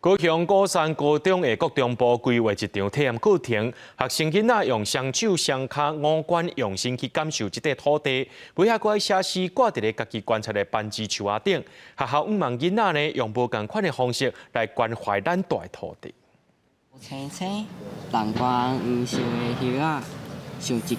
高雄鼓山高中的國中部規劃一場體驗課程，學生囡仔用雙手、雙跤、五官用心去感受這塊土地，尾仔閣愛寫詩掛佇咧家己觀察的番薯樹仔頂。學校向望囡仔呢，用無仝款的方式來關懷咱蹛的土地。青青，南瓜黃色的葉仔，像一支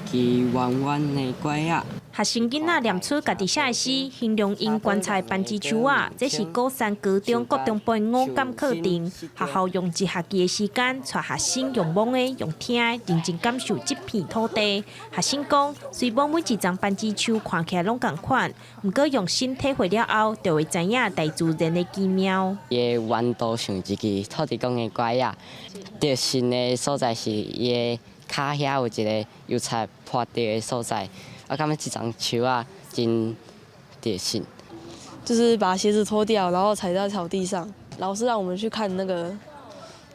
彎彎的拐仔。學生囡仔念出家己寫的詩，形容𪜶觀察番薯樹仔，這是鼓山高中國中部的五感課程。學校用一學期的時間，帶學生用摸的、用聽的，認真感受這片土地。學生講，雖罔每一叢番薯樹看起來攏仝款，毋過用心體會了後，就會知影大自然的奇妙。伊的彎度像一支土地公的拐仔，著神的所在是伊的跤遐有一个油菜破掉的所在。我感覺這叢樹仔真著神。就是把鞋子脫掉，然後踩在草地上。老師讓我們去看那個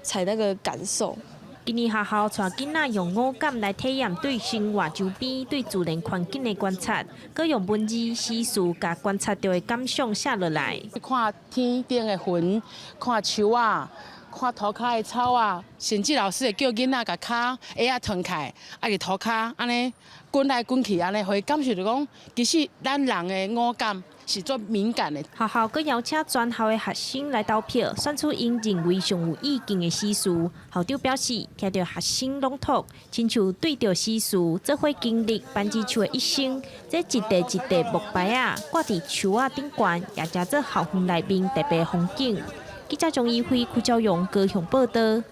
踩那個感受。今年學校帶囡仔用五感來體驗對生活周邊、對自然環境的觀察，閣用文字、詩詞共觀察著的感想寫落來。看天頂的雲，看樹仔，看塗跤的草仔，甚至老師會叫囡仔共跤鞋仔脫開，佇塗跤按呢滾來滾去，按呢會感受著講，其實咱人的五感是足敏感的。學校閣邀請全校的學生來投票，選出𪜶認為上有意境的詩詞。校長表示，聽著學生朗讀，親像對著詩詞做伙經歷番薯樹的一生。這一塊一塊木牌仔掛佇樹仔頂懸，也成做校園內面特別風景。記者張怡輝、柯昭勇高雄報道。